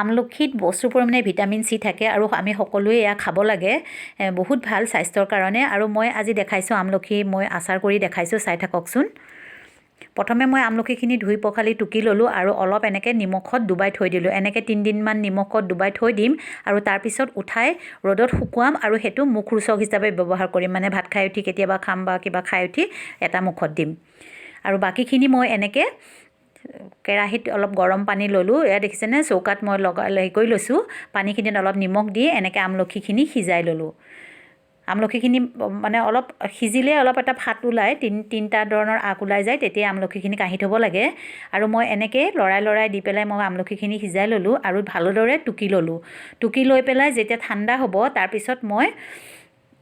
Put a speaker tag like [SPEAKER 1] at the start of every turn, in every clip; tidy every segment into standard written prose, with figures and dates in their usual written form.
[SPEAKER 1] আমলখিত প্ৰচুৰ পৰিমাণে vitamin C থাকে আৰু আমি সকলোৱে এয়া খাব লাগে, বহুত ভাল স্বাস্থ্যৰ কাৰণে। আৰু মই আজি দেখাইছোঁ আমলখি, মই আচাৰ কৰি দেখাইছোঁ, চাই থাককচোন। প্ৰথমে মই আমলখিখিনি ধুই পখালি টুকি ল'লোঁ আৰু অলপ এনেকৈ নিমখত ডুবাই থৈ দিলোঁ। এনেকৈ 3 দিনমান নিমখত ডুবাই থৈ দিম আৰু তাৰপিছত উঠাই ৰ'দত শুকুৱাম আৰু সেইটো মুখ ৰোচক হিচাপে ব্যৱহাৰ কৰিম। মানে ভাত খাই উঠি কেতিয়াবা খাম বা কিবা খাই উঠি এটা মুখত দিম। আৰু বাকীখিনি মই এনেকৈ কেৰাহীত অলপ গৰম পানী ল'লোঁ। এয়া দেখিছেনে, চৌকাত মই লগাই হেৰি কৰি লৈছোঁ। পানীখিনিত অলপ নিমখ দি এনেকৈ আমলখিখিনি সিজাই ল'লোঁ। আমলখিখিনি মানে অলপ সিজিলে অলপ এটা ফাট ওলায়, তিনিটা ধৰণৰ আগ ওলাই যায়, তেতিয়া আমলখিখিনি কাঢ়ি থ'ব লাগে। আৰু মই এনেকৈ লৰাই লৰাই দি পেলাই মই আমলখিখিনি সিজাই ল'লোঁ আৰু ভালদৰে টুকি ল'লোঁ। টুকি লৈ পেলাই যেতিয়া ঠাণ্ডা হ'ব, তাৰপিছত মই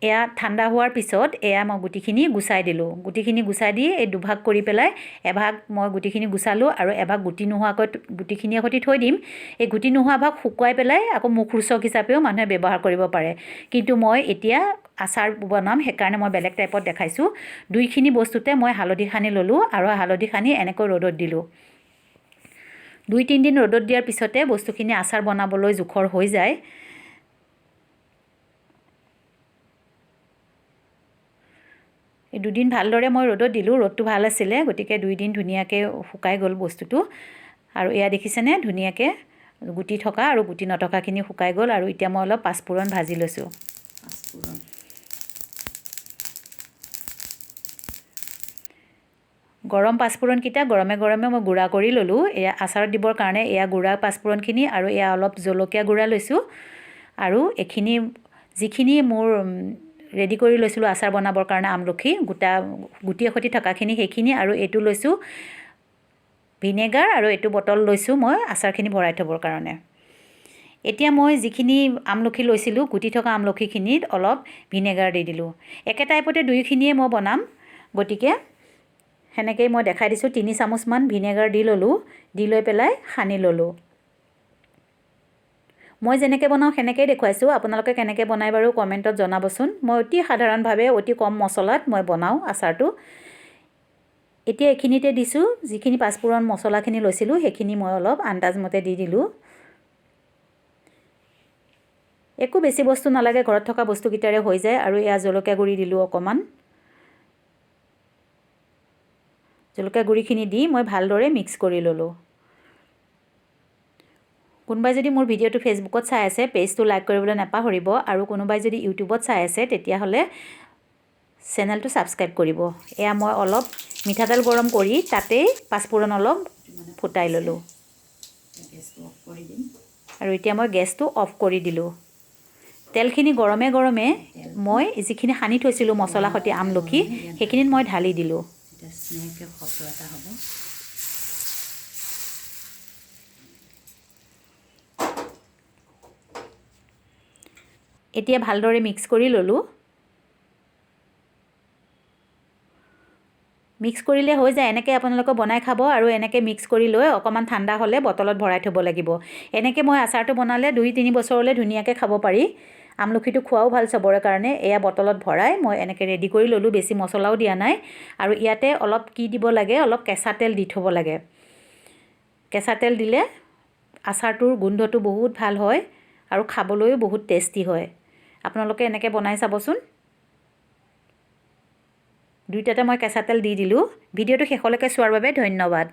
[SPEAKER 1] এয়া ঠাণ্ডা হোৱাৰ পিছত এয়া মই গুটিখিনি গুচাই দিলোঁ। গুটিখিনি গুচাই দি এই দুভাগ কৰি পেলাই এভাগ মই গুটিখিনি গুচালোঁ আৰু এভাগ গুটি নোহোৱাকৈ গুটিখিনিৰ সৈতে থৈ দিম। এই গুটি নোহোৱা ভাগ শুকুৱাই পেলাই আকৌ মুখ ৰোচক হিচাপেও মানুহে ব্যৱহাৰ কৰিব পাৰে। কিন্তু মই এতিয়া আচাৰ বনাম, সেইকাৰণে মই বেলেগ টাইপত দেখাইছোঁ। দুইখিনি বস্তুতে মই হালধি সানি ল'লোঁ আৰু হালধি সানি এনেকৈ ৰ'দত দিলোঁ। 2-3 দিন ৰ'দত দিয়াৰ পিছতে বস্তুখিনি আচাৰ বনাবলৈ জোখৰ হৈ যায়। এই দুদিন ভালদৰে মই ৰ'দত দিলোঁ। ৰ'দটো ভাল আছিলে, গতিকে 2 দিন ধুনীয়াকৈ শুকাই গ'ল বস্তুটো। আৰু এয়া দেখিছেনে, ধুনীয়াকৈ গুটি থকা আৰু গুটি নথকাখিনি শুকাই গ'ল। আৰু এতিয়া মই অলপ পাঁচফোৰণ ভাজি লৈছোঁ।
[SPEAKER 2] পাঁচফোৰণ।
[SPEAKER 1] গৰম পাঁচফোৰণকেইটা গৰমে গৰমে মই গুড়া কৰি ল'লোঁ, এয়া আচাৰত দিবৰ কাৰণে। এয়া গুড়া পাঁচফোৰণখিনি আৰু এয়া অলপ জলকীয়া গুড়া লৈছোঁ। আৰু এইখিনি যিখিনি মোৰ ৰেডি কৰি লৈছিলোঁ আচাৰ বনাবৰ কাৰণে, আমলখি গোটা গুটিয়ে সৈতে থকাখিনি, সেইখিনি। আৰু এইটো লৈছোঁ ভিনেগাৰ আৰু এইটো বটল লৈছোঁ মই আচাৰখিনি ভৰাই থ'বৰ কাৰণে। এতিয়া মই যিখিনি আমলখি লৈছিলোঁ, গুটি থকা আমলখিখিনিত অলপ ভিনেগাৰ দি দিলোঁ। একে টাইপতে দুয়োখিনিয়ে মই বনাম, গতিকে সেনেকৈয়ে মই দেখাই দিছোঁ। 3 চামুচমান ভিনেগাৰ দি ল'লোঁ, দি লৈ পেলাই সানি ল'লোঁ। মই যেনেকৈ বনাওঁ সেনেকৈয়ে দেখুৱাইছোঁ। আপোনালোকে কেনেকৈ বনায় বাৰু কমেণ্টত জনাবচোন। মই অতি সাধাৰণভাৱে, অতি কম মছলাত মই বনাওঁ আচাৰটো। এতিয়া এইখিনিতে দিছোঁ, যিখিনি পাঁচফোৰণ মছলাখিনি লৈছিলোঁ, সেইখিনি মই অলপ আন্দাজমতে দি দিলোঁ। একো বেছি বস্তু নালাগে, ঘৰত থকা বস্তুকেইটাৰে হৈ যায়। আৰু এয়া জলকীয়া গুড়ি দিলোঁ অকণমান। জলকীয়া গুড়িখিনি দি মই ভালদৰে মিক্স কৰি ল'লোঁ। কোনোবাই যদি মোৰ ভিডিঅ'টো ফেচবুকত চাই আছে, পেজটো লাইক কৰিবলৈ নাপাহৰিব। আৰু কোনোবাই যদি ইউটিউবত চাই আছে, তেতিয়াহ'লে চেনেলটো ছাবস্ক্ৰাইব কৰিব। এয়া মই অলপ মিঠাতেল গৰম কৰি তাতেই পাঁচফোৰণ অলপ
[SPEAKER 2] মানে
[SPEAKER 1] ফুটাই ল'লোঁ।
[SPEAKER 2] গেছটো অফ কৰি দিম।
[SPEAKER 1] আৰু এতিয়া মই গেছটো অফ কৰি দিলোঁ। তেলখিনি গৰমে গৰমে মই যিখিনি সানি থৈছিলোঁ মছলা সৈতে আমলখি, সেইখিনিত মই ঢালি দিলোঁ।
[SPEAKER 2] এতিয়া ধুনীয়াকৈ শব্দ এটা হ'ব।
[SPEAKER 1] এতিয়া ভালদৰে মিক্স কৰি ল'লোঁ। মিক্স কৰিলে হৈ যায়। এনেকৈ আপোনালোকে বনাই খাব আৰু এনেকৈ মিক্স কৰি লৈ অকণমান ঠাণ্ডা হ'লে বটলত ভৰাই থ'ব লাগিব। এনেকৈ মই আচাৰটো বনালে 2-3 বছৰলৈ ধুনীয়াকৈ খাব পাৰি। আমলখিটো খোৱাও ভাল চবৰে কাৰণে। এয়া বটলত ভৰাই মই এনেকৈ ৰেডি কৰি ল'লোঁ। বেছি মছলাও দিয়া নাই। আৰু ইয়াতে অলপ কি দিব লাগে? অলপ কেঁচা তেল দি থ'ব লাগে। কেঁচা তেল দিলে আচাৰটোৰ গোন্ধটো বহুত ভাল হয় আৰু খাবলৈও বহুত টেষ্টি হয়। আপোনালোকে এনেকৈ বনাই চাবচোন। দুইটাতে মই কেঁচা তেল দি দিলোঁ। ভিডিঅ'টো শেষলৈকে চোৱাৰ বাবে ধন্যবাদ।